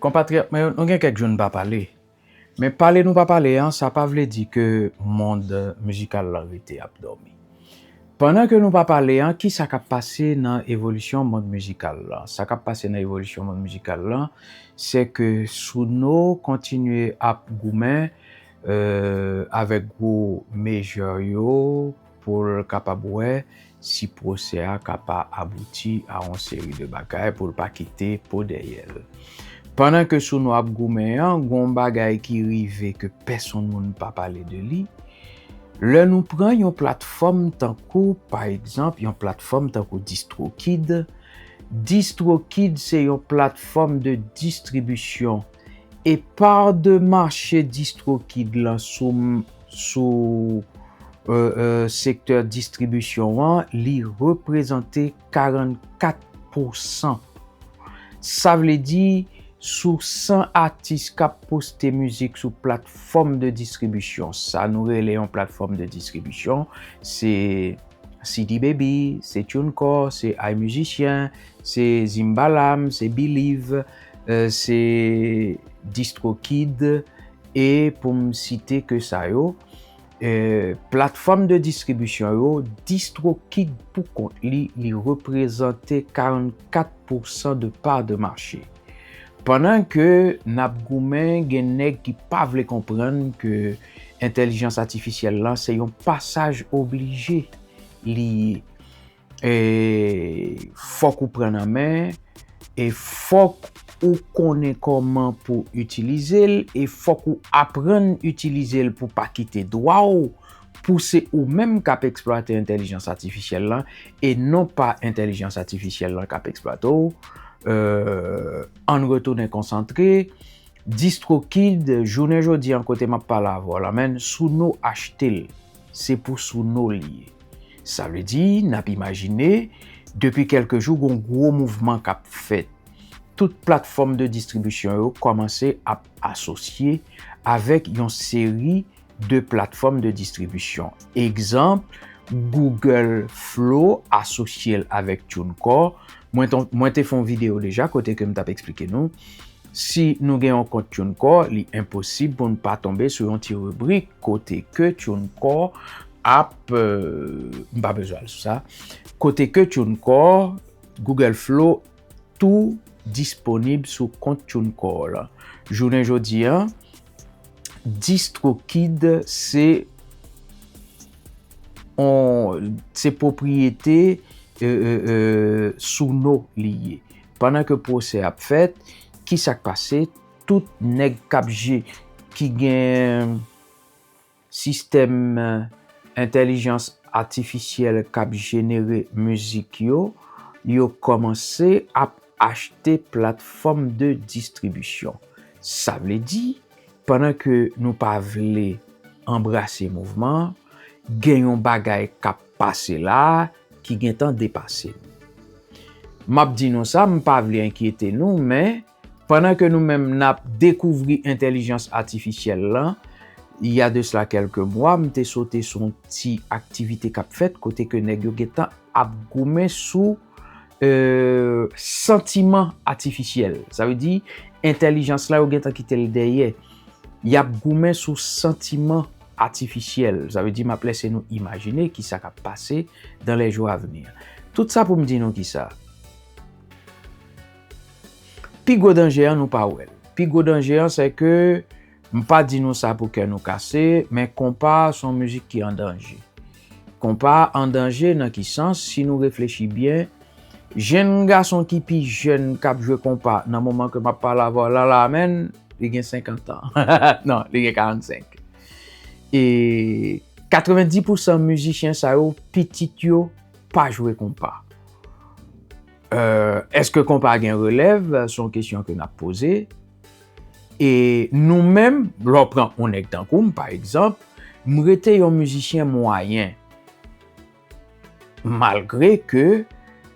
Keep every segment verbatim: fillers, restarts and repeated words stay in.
Konpatriyòt mwen yo, nou gen kèk jou n pa pale. Men pale nou pa pale an, sa pa vle di ke mond mizikal lan rete ap dòmi. Pandan ke nou pa pale an, kisa k ap pase nan evolisyon mond mizikal lan? Sa k ap pase nan evolisyon mond mizikal lan, se ke Suno kontinye ap goumen, euh, avèk gwo mejè yo pou l kapab wè si pwosè a ka pa abouti a yon seri de bagay pou l pa kite po dèyè l. Pandan ke Suno ap goumen an, gon bagay ki rive ke pèsonn moun pa pale de li. Lè nou pran yon platfòm tankou, pa egzanp, yon platfòm tankou DistroKid, DistroKid se yon platfòm de distribisyon e pa de mache DistroKid lan sou, sou euh, euh, sektè distribisyon an, li reprezante karannkat pousan. Sa vle di, sou san atis k ap poste mizik sou platfòm de distribisyon, sa nou rele yon platfòm de distribisyon, se CD Baby, se TuneCore, se iMusician, se Zimbalam, se Believe, euh, se DistroKid, e pou m site ke sa yo, euh, platfòm de distribisyon yo, DistroKid pou kont li, li reprezante karannkat pousan de pa de mache. Pandan ke n ap goumen, gen nèg ki pa vle konprann ke entèlijans atifisyèl lan se yon pasaj oblije li ye. E fòk ou pran nan men, e fòk ou konnen kòman pou itilize l, e fòk ou aprann itilize l pou pa kite dwa w, pou se ou menm k ap eksplwate entèlijans atifisyèl lan, e non pa entèlijans atifisyèl lan k ap eksplwate w. Euh, ann retounen konsantre. DistroKid, jounen jodi an kote m ap pale avè w la, menn, Suno achte l. Se pou Suno li ye. Sa vle di, n ap imajine, depi kèlke jou, gon gwo mouvman k ap fèt. Tout platfòm de distribisyon yo kòmanse ap asosye avèk yon seri de platfòm de distribisyon. Egzanp, Google Flow asosye l avèk TuneCore. Mwen, ton- mwen te fè yon videyo deja kote ke m t ap eksplike nou. Si nou gen yon kont TuneCore, li enposib pou n pa tonbe sou yon ti ribrik kote ke TuneCore ap, euh, m pa bezwen al sou sa, kote ke TuneCore, Google Flow tou disponib sou kont TuneCore la. Jounen jodi an, DistroKid se on, se pwopriyete, euh, euh, euh, Suno li ye. Pandan ke pwosè ap fèt, ki sa k pase? Tout nèg k ap je-, ki gen sistèm, euh, entèlijans atifisyèl k ap jenere mizik yo, yo kòmanse ap achte platfòm de distribisyon. Sa vle di, pandan ke nou pa vle anbrase mouvman an, gen yon bagay k ap pase la a ki gentan depase nou. M ap di nou sa, m pa vle enkyete nou, men pandan ke nou menm n ap dekouvri entèlijans atifisyèl lan, il y a de cela quelques mois, m te sote sou yon ti aktivite k ap fèt kote ke nèg yo gentan ap goumen sou, euh, santiman atifisyèl. Sa vle di, entèlijans la, yo gentan kite l dèyè. Y ap goumen sou santiman atifisyèl. Sa vle di, m ap lèse nou imajine ki sa k ap pase dans les jours à venir. Tout sa pou m di nou ki sa. Pi gwo danje an, nou pa wè l. Pi gwo danje an, se ke m pa di nou sa pou kè nou kase, men konpa se yon mizik ki an danje. Konpa an danje nan ki sans? Si nou reflechi byen, jenn gason ki pi jèn k ap jwe konpa nan moman ke m ap pale avè w la, la menn, li gen senkant an. Non, li gen karannsenk. E katrevenndis pousan mizisyen sa yo, pitit yo pa jwe konpa. Euh, èske konpa gen relèv? Se yon kesyon ke n ap poze. E nou menm, lè w pran yon nèg tankou m, pa egzanp, m rete yon mizisyen mwayen. Malgre ke,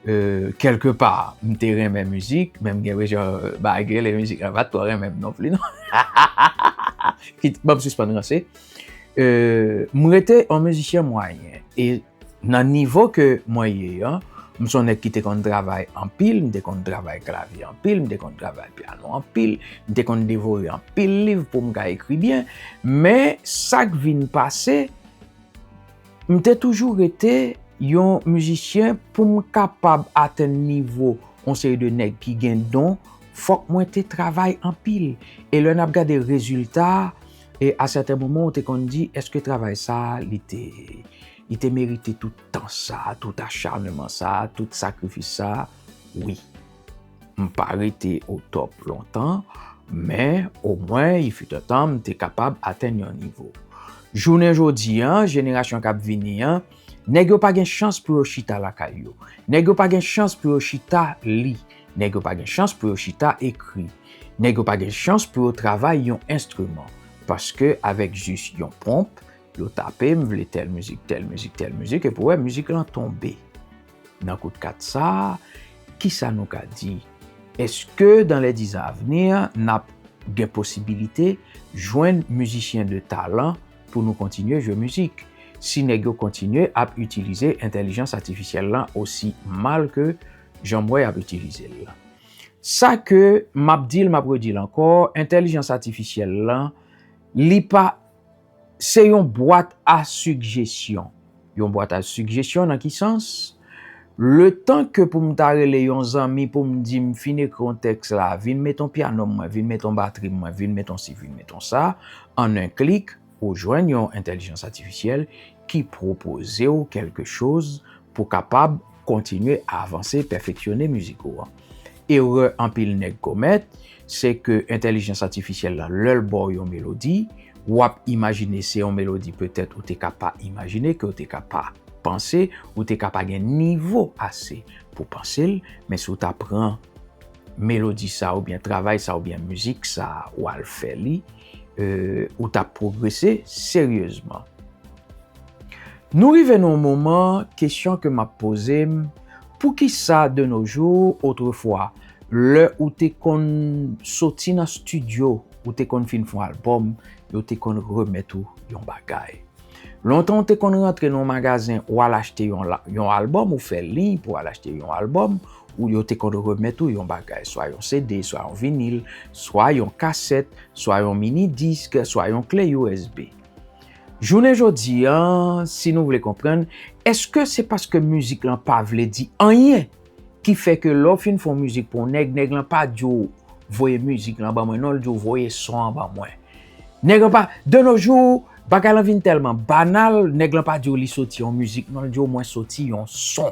euh, kèlke pa, m te renmen mizik, men m gen jan bagay, lè mizik la pa t twò renmen m non plis, non. Kit, ban m sispann ranse. Euh, m rete yon mizisyen mwayen. E nan nivo ke mwen ye an, M se yon nèg ki te konn travay anpil, m te konn travay klavye anpil, m te konn travay pyano anpil, m te konn devore anpil liv pou m ka ekri byen. Men sa k vin pase, m te toujou rete yon mizisyen pou m kapab atenn nivo yon seri de nèg ki gen don, fòk mwen te travay anpil. E lè n ap gade rezilta, e a sèten moman, ou te konn di, èske travay sa a, li te, li te merite tout tan sa a, tout acharnement sa a, tout sakrifis sa a? Wi. M pa rete au top lontan, men omwen, il fut un temps, m te kapab atenn yon nivo. Jounen jodi an, jenerasyon k ap vini an, nèg yo pa gen chans pou yo chita lakay yo. Nèg yo pa gen chans pou yo chita li. Nèg yo pa gen chans pou yo chita ekri. Nèg yo pa gen chans pou yo travay yon enstriman. Paske avèk jis yon pwonp, yo tape, m vle tèl mizik, tèl mizik, tèl mizik, epi w wè mizik lan tonbe. Nan kout kat sa a, kisa nou ka di? Èske dans les dix ans à venir, n ap gen posibilite jwenn mizisyen de talan pou nou kontinye jwe mizik? Si nèg yo kontinye ap itilize entèlijans atifisyèl lan osi mal ke jan m wè y ap itilize l lan. Sa ke m ap di l, m ap redi l ankò, entèlijans atifisyèl lan, li pa, se yon bwat a sigjesyon. Yon bwat a sigjesyon nan ki sans? Letan ke pou m ta rele yon zanmi pou m di m fin ekri yon tèks la, vin met yon pyano m mwen, vin met yon batri m mwen, vin met yon si, vin met yon sa, an en klik, ou jwenn yon entèlijans atifisyèl ki pwopoze w kèlke choz pou kapab kontinye avanse, pèfeksyone mizik ou an. Erè anpil nèg komèt, se ke entèlijans atifisyèl lan, lè l ba w yon melodi, w ap imajine se yon melodi petèt ou te ka pa imajine, ke w te ka pa panse, ou te ka pa gen nivo ase pou panse l, men si w ta pran melodi sa oubyen travay sa oubyen mizik sa, w al fè li, e, ou t ap pwogrese seryezman. Nou rive nan yon moman, kesyon ke m ap poze m, poukisa de nos jours, otrefwa, lè ou te konn soti nan estidyo, ou te konn fin fè yon albòm, yo te konn remèt ou yon bagay? Lontan, ou te konn rantre nan yon magazen, ou al achte yon, la- yon albòm, ou fè liy pou al achte yon albòm, ou yo te konn remèt ou yon bagay, swa yon C D, swa yon vinil, swa yon kasèt, swa yon mini disk, swa yon kle U S B. Jounen jodi an, si nou vle konprann, èske se paske mizik lan pa vle di anyen ki fè ke lè w fin fè yon mizik pou yon nèg, nèg lan pa di w voye mizik lan ban mwen, non, l di w voye son an ban mwen. Nèg lan pa, de nos jours, bagay lan vin tèlman banal, nèg lan pa di w li soti yon mizik, non, l di w mwen soti yon son.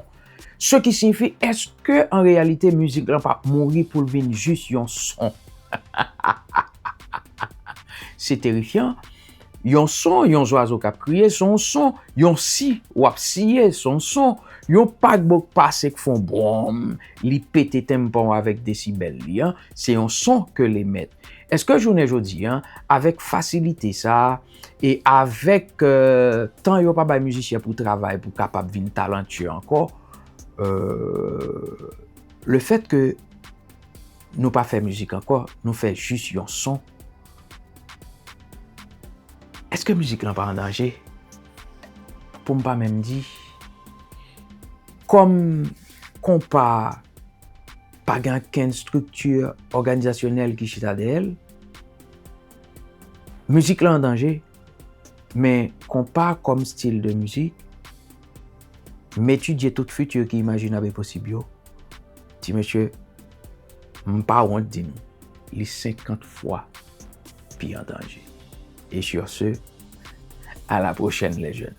Ce qui signifie, èske an reyalite mizik lan p ap mouri pou l vin jis yon son? Se terifyan. Yon son, yon zwazo k ap kriye, se yon son. Yon si w ap siye, se yon son. Yon pakbo k pase k fè yon bwonm, li pete tenpan w avèk desibèl li an, se yon son ke l emèt. Èske jounen jodi an, avèk fasilite sa a, e avèk, euh, tan yo pa bay mizisyen pou travay, pou kapab vin talantye ankò, euh, le fait que nou pa fè mizik ankò, nou fè jis yon son. Èske mizik lan pa an danje? Pou m pa menm di, kòm konpa pa gen okenn estrikti òganizasyonèl ki chita dèyè l, mizik lan an danje, men konpa kòm stil de mizik, m etidye tout fiti ki imajinab e posib yo. Ti mesye, m pa wont di nou, li senkant fwa pi an danje. Et sur ce, à la prochaine, les jeunes.